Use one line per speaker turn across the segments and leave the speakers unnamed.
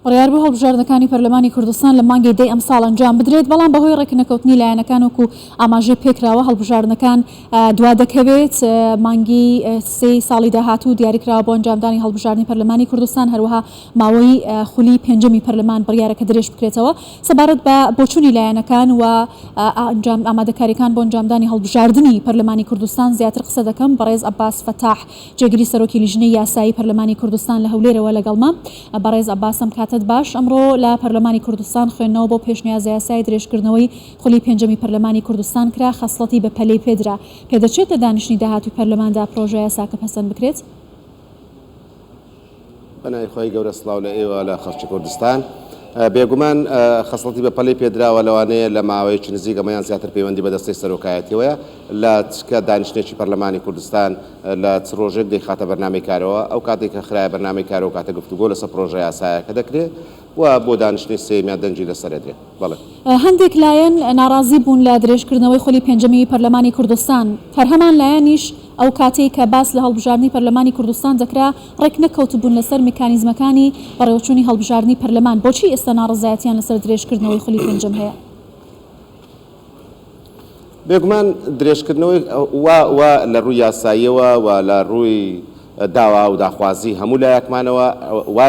بڕیار بوو هەڵبژاردنەکانی پەرلەمانی کوردستان لە مانگی دەی ئەمساڵ ئەنجام بدرێت، بەڵام بەهۆی ڕێکنەکەوتنی لایەنەکان وەکو ئاماژەی پێکراوە هەڵبژاردنەکان دوادەکەوێت، مانگی سێی ساڵی داهاتوو دیاریکراوە بۆ ئەنجامدانی هەڵبژاردنی پەرلەمانی کوردستان، هەروەها ماوەی خولی پێنجەمی پەرلەمان بڕیارە کە درێژ بکرێتەوە. سەبارەت بە بۆچوونی لایەنەکان و ئامادەکارییەکان بۆ ئەنجامدانی هەڵبژاردنی پەرلەمانی کوردستان زیاتر قسە دەکەم، بەڕێز عەباس فەتاح جێگری سەرۆکی لیژنەی یاسایی پەرلەمانی کوردستان لە هەولێرەوە لەگەڵمە. بەڕێز عەباس ئەم کاتەت باش. ئەمڕۆ لە پەرلەمانی کوردستان خوێندنەوە بۆ پێشنیازەیاسای درێژکردنەوەی خولی پێنجەمی پەرلەمانی کوردستان کرا، خەسڵەتی بەپەلەی پێدرا. پێدەچێت لە دانیشتنی داهاتووی پەرلەماندا پرۆژەیاساکە پەسەند بکرێت؟
بەناوی خوای گەورە سڵاو لە ئێوە لە خەڵکی کوردستان. بێگومان خەسڵەتی بە پەلەی پێدراوە لەوانەیە لە ماوەیەکی نزیک ئەمە یان زیاتر پەیوەندی بە دەستەی سەرۆکایەتیەوەیە لە چ کە دانیشتنێکی پەرلەمانی کوردستان لە چ ڕۆژێک دەیخاتە بەرنامەی کارەوە ئەو کاتێک کە خرایە بەرنامەی کارەوە کاتە گفتوگۆ لەسەر پرۆژە یاسایەکە دەکرێ و بۆ دانیشتنی سێیەمیان دەنگی لەسەر ئەدرێ. بەڵێ.
هەندێک لایەن ناڕازی بوون لە درێژکردنەوەی خولی پێنجەمی پەرلەمانی کوردستان، هەر هەمان لایەنیش ئەو کاتەی کە باس لە هەڵبژاردنی پەرلەمانی کوردستان دەکرا ڕێک نەکەوتبوون لەسەر میکانیزمەکانی بەڕێوەچوونی هەڵبژاردنی پەرلەمان، بۆچی ئێستا ناڕەزایەتیان لەسەر درێژکردنەوەی خولی پێنجەم هەیە؟
بێگومان درێژکردنەوەی وا وا لە ڕووی یاساییەوە و لە ڕووی داوا و داخوازی هەموو لایەکمانەوە وا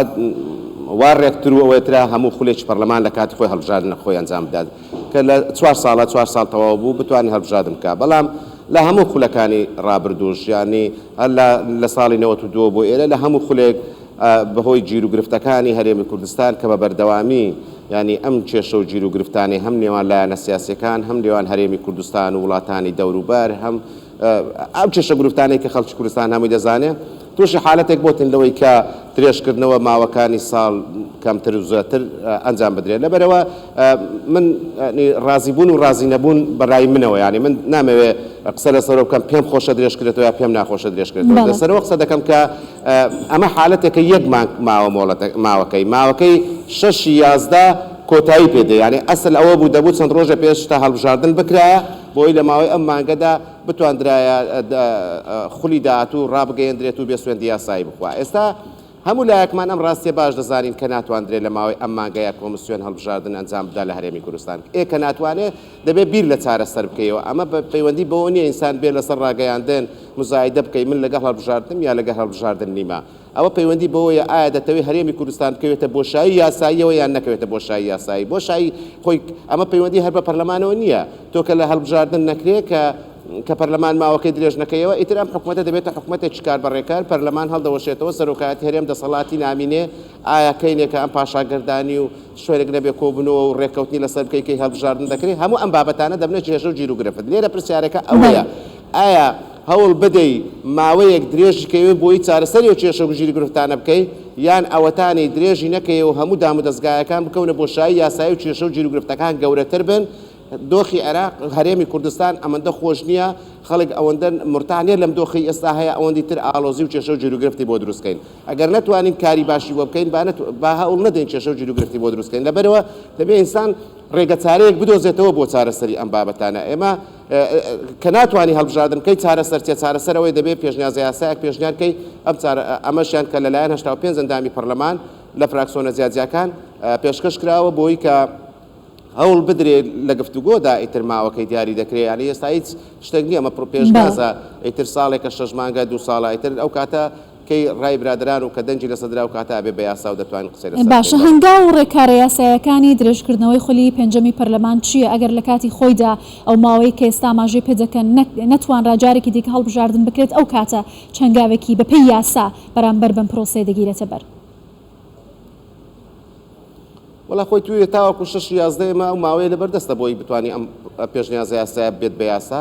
وا ڕێکتر و ئەوەترە هەموو خولێکی پەرلەمان لە کاتی خۆی هەڵبژاردن خۆی ئەنجام بدات کە لە چوار ساڵە چوار ساڵ تەواو بوو بتوانێت هەڵبژاردن بکات بەڵام لە هەموو خولەکانی ڕابردووش یانی هەر لە لە ساڵی 92 بۆ ئێرە لە هەموو خولێک بەهۆی گیروگرفتەکانی هەرێمی کوردستان کە بە بەردەوامی یانی ئەم کێشە و گیروگرفتانەی هەم نێوان لایەنە سیاسیەکان هەم نێوان هەرێمی کوردستان و وڵاتانی دەوروبەر هەم ئەم کێشە گرفتانەی کە خەڵکی کوردستان هەمووی دەزانێ تووشی حالەتێک بۆتن لەوەی کە درێژکردنەوە ماوەکانی ساڵ کەمتر و زۆرتر ئەنجام بدرێت لەبەرەوە من ڕازیبوون و ڕازی نەبوون بەڕای منەوە یانی من نامەوێ قسە لەسەرەوە بکەم پێم خۆشە درێژکرێتەوە یا پێم ناخۆشە درێژکرێتەوە لەسەرەوە قسە دەکەم کە ئەمە حالەتێکە یەک مانگ ماوە مۆڵەتە ماوەکەی ماوەکەی شەشی 11 کۆتایی پێ دێ یانی ئەسل ئەوە بوو دەبوو چەند ڕۆژە پێش تا هەڵبژاردن بکرایە بۆی لە ماوەی ئەم مانگەدا بتواندرایە خولی داهاتوو ڕابگەیەندرێت و بێ سوێندی یاسایی بخوا. ئێستا هەموو لایەکمان ئەم ڕاستیە باش دەزانین کە ناتواندرێت لە ماوەی ئەم مانگەیا کۆمسیۆن هەڵبژاردن ئەنجام بدا لە هەرێمی کوردستان. ئێ کە ناتوانێ دەبێ بیر لە چارەسەر بکەیەوە. ئەمە بە پەیوەندی بەوە نیە ئینسان بێ لەسەر ڕاگەیاندن موزایدە بکەی من لەگەڵ هەڵبژاردنم یا لەگەل هەڵبژاردن نیمە. ئەوە پەیوەندی بەوەیە ئایا دەتەوێت هەرێمی کوردستان بکەوێتە بۆشایی یاساییەوە یان نەکەوێتە بۆشایی یاسایی. بۆشایی خۆی ئەمە پەیوەندی هەر بە پەرلەمانەوە نییە. تۆ کە لە هەڵبژاردن نەکرێ کە کە پەرلەمان ماوەکەی درێژ نەکەیەوە ئیتر ئەم حکومەتە دەبێتە حکومەتێکی کاربەڕێکەر، پەرلەمان هەڵدەوەشێتەوە، سەرۆکایەتی هەرێم دەسەڵاتی نامینێ، ئایا کەینێکە ئەم پاشاگەردانی و شوێنێک نەبێ کۆبوونەوە و ڕێککەوتنی لەسەر بکەی کەی هەڵبژاردن دەکرێ، هەموو ئەم بابەتانە دەبنە کێشە و گیروگرفت. لێرە پرسیارەکە ئەوەیە ئایا هەوڵ بدەی ماوەیەک درێژی کەی بۆی چارەسەری ئەو کێشە و گیروگرفتانە بکەی یان ئەوەتانی درێژی نەکەی و هەموو دامودەزگایەکان بکەونە بۆشایی یاسایی و کێشە و گیروگرفتەکان گەورەتر بن؟ دۆخی عێراق هەرێمی کوردستان ئەمەندە خۆش نییە، خەڵک ئەوەندە مورتاح نییە لەم دۆخەی ئێستا هەیە ئەوەندی تر ئاڵۆزی و کێشە و گیروگرفتی بۆ دروست کەین. ئەگەر نەتوانین کاری باشی بۆ بکەین با هەوڵ نەدەین کێشە و گیروگرفتی بۆ دروست کەین. لەبەرئەوە دەبێ ئینسان ڕێگەچارەیەک بدۆزێتەوە بۆ چارەسەری ئەم بابەتانە. ئێمە کە ناتوانی هەڵبژاردن بکەی چارەسەر چیە؟ چارەسەر ئەوەیە دەبێ پێشنیازە یاسایەک پێشنیار کەی ئەم چارە ئەمەشیان کە لەلایەن 85 ئەندامی پەرلەمان لە فراکسۆنە جیاجیاکان پێشکەش کراوە بۆی کە هەوڵ بدرێ لە گفتوگۆدا ئیتر ماوەکەی دیاری دەکرێ یانی ئێستا هیچ شتێک نییە ئەمە پێشنیازە ئیتر ساڵێکە شەش مانگە دوو ساڵە ئیتر ئەو کاتە کەی ڕای برادەران و کە دەنگی لەسەر درا ئەو کاتە ئەبێ بە یاسا و دەتوانین قسەی لەسەر بکەین.
باشە هەنگاو و ڕێکارە یاسایەکانی درێژکردنەوەی خولی پێنجەمی پەرلەمان چییە ئەگەر لە کاتی خۆیدا ئەو ماوەی کە ئێستا ئاماژەی پێ دەکەن نەتوانرا جارێکی دیکە هەڵبژاردن بکرێت ئەو کاتە چ هەنگاوێکی بەپێی یاسا بەرامبەر بەم پرۆسەیە دەگیرێتە بەر؟
وەڵا خۆی توێ تاوەکو شەش 11 ئێمە ئەو ماوەیە لەبەر دەستە بۆی بتوانانی ئەم پێشنیازە یاسایە بێت بە یاسا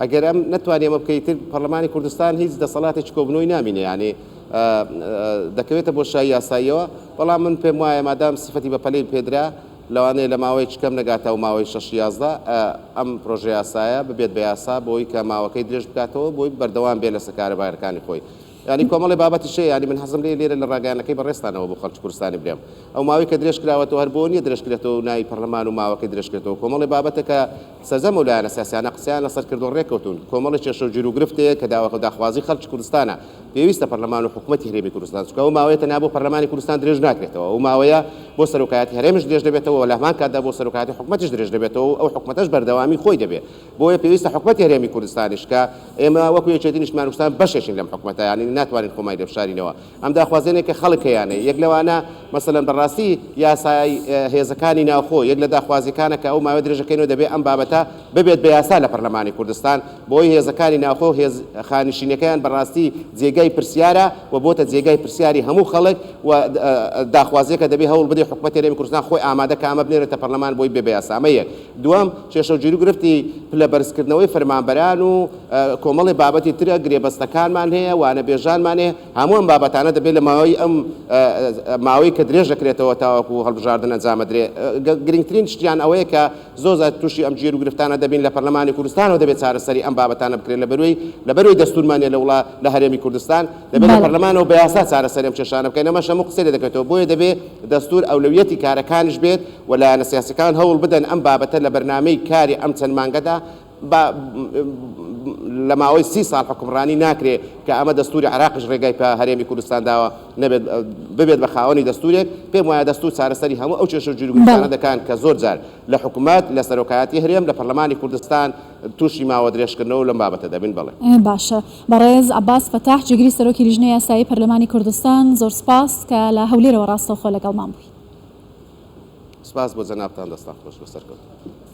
ئەگەر ئەم نەتوانی ئەمە بکەی تر پەرلەمانی کوردستان هیچ دەسەڵاتێکی کۆبنەوەی نامینێ یانێ دەکەوێتە بۆشایی یاساییەوە بەڵام من پێم وایە مادام سفەتی بە پەلەی پێدرا لەوانەیە لە ماوەیەکی کەم نەگاتە و ماوەی شەش 11 ئەم پرۆژە یاسایە ببێت بە یاسا بۆی کە ماوەکەی درێژ بکاتەوە بۆی بەردەوام بێ لەسەر کاروبارەکانی خۆی. یانی کۆمەڵێ بابەتیش هەیە یانی من حەزم لێیە لێرە لە ڕاگەیاندنەکەی بەڕێزتانەوە بۆ خەڵکی کوردستانی بلێم ئەو ماوەی کە درێژ کراوەتەوە هەر بۆ نییە درێژ کرێتەوە و ناوی پەرلەمان و ماوەکەی درێژ کرێتەوە کۆمەڵێ بابەتە کە سەرجەم ئەو لایەنە سیاسیانە قسەیان لەسەر کردووە ڕێککەوتوون کۆمەڵێ کێشە و گیروگرفت هەیە کە داواکە و داخوازی خەڵکی کوردستانە. پێویستە پەرلەمان و حکومەتی هەرێمی کوردستان، چونکە ئەو ماوەیە تەنها بۆ پەرلەمانی کوردستان درێژ ناکرێتەوە، ئەو ماوەیە بۆ سەرۆکایەتی هەرێمیش درێژ دەبێتەوە و لە هەمان کاتدا بۆ سەرۆکایەتی حکومەتیش درێژ دەبێتەوە و ئەو حکومەتەش بەردەوامی خۆی دەبێت. بۆیە پێویستە حکومەتی هەرێمی کوردستانیش کە ئێمە وەکو یەکێتی نیشتمانی کوردستان بەشێکین لەم حکومەتە، یانی ناتوانین خۆمانی لێ بشارینەوە، ئەم داخوازیانەی کە خەڵک هەیانە یەک لەوانە مەسەلەن بەڕاستی یاسای هێزەکانی ناوخۆ یەک لە داخوازیەکانە کە ئەو ماوە درێژەکەینەوە دەبێ ئەم بابەتە ببێت بە یاسا لە پەرلەمانی کوردستان بۆی هێزەکانی ناوخۆ هێز خانشینەکەیان بەڕاستی جێگای پرسیارە و بۆتە جێگای پرسیاری هەموو خەڵک و داخوازیەکە دەبێ هەوڵ بدەی حکومەتی هەرێمی کوردستان خۆی ئامادە کە ئەمە بنێرێتە پەرلەمان بۆی بێ بە یاسا ئەمە یەک دووەم کێشە و گیروگرفتی پلە بەرزکردنەوەی فەرمانبەران و کۆمەڵێ بابەتی ترە، گرێبەستەکانمان هەیە، وانەبێژانمان هەیە، هەموو ئەم بابەتانە دەبێت لە ماوەی ئەم ماوەی کە درێژ دەکرێتەوە تاوەکو هەڵبژاردن ئەنجام بدرێ. گرنگترین شتیان ئەوەیە کە زۆر جار تووشی ئەم گیر و گرفتانە دەبین لە پەرلەمانی کوردستانەوە دەبێت چارەسەری ئەم بابەتانە بکرێت لەبەروی لەبەروی دەستورمان نیە لە وڵا لە هەرێمی کوردستان دەبێت لە پەرلەمانەوە بە یاسا چارەسەری ئەم کێشانە بکەین ئەمەش هەموو قسەی لێ دەکەوێتەوە بۆیە دەبێت دەستور ئەولەویەتی کارەکانیش بێت و لایەنە سیاسیەکان هەوڵ بدەن ئەم بابەتە لە بەرنامەی کاری ئەم چەند مانگەدا با لە ماوەی سی ساڵ حوکمڕانی ناکرێ کە ئەمە دەستوری عێراقیش ڕێگای پە هەرێمی کوردستان داوە نەبێت ببێت بە خاوەنی دەستورێک، پێم وایە دەستور چارەسەری هەموو ئەو کێشە و گیروگرفتانە دەکان کە زۆر جار لە حکومەت، لە سەرۆکایەتی هەرێم، لە پەرلەمانی کوردستان تووشی ماوە درێژکردنەوە لەم بابەتە دەبین. بەڵێ.
باشە بەڕێز عەباس فەتاح جێگری سەرۆکی لیژنەی یاسایی پەرلەمانی کوردستان زۆر سوپاس کە لە هەولێرەوە ڕاستەوخۆ لەگەڵمان بووی.
سوپاس بۆ جەنابتان دەستان خۆش بێ سەرکەوتوو بن.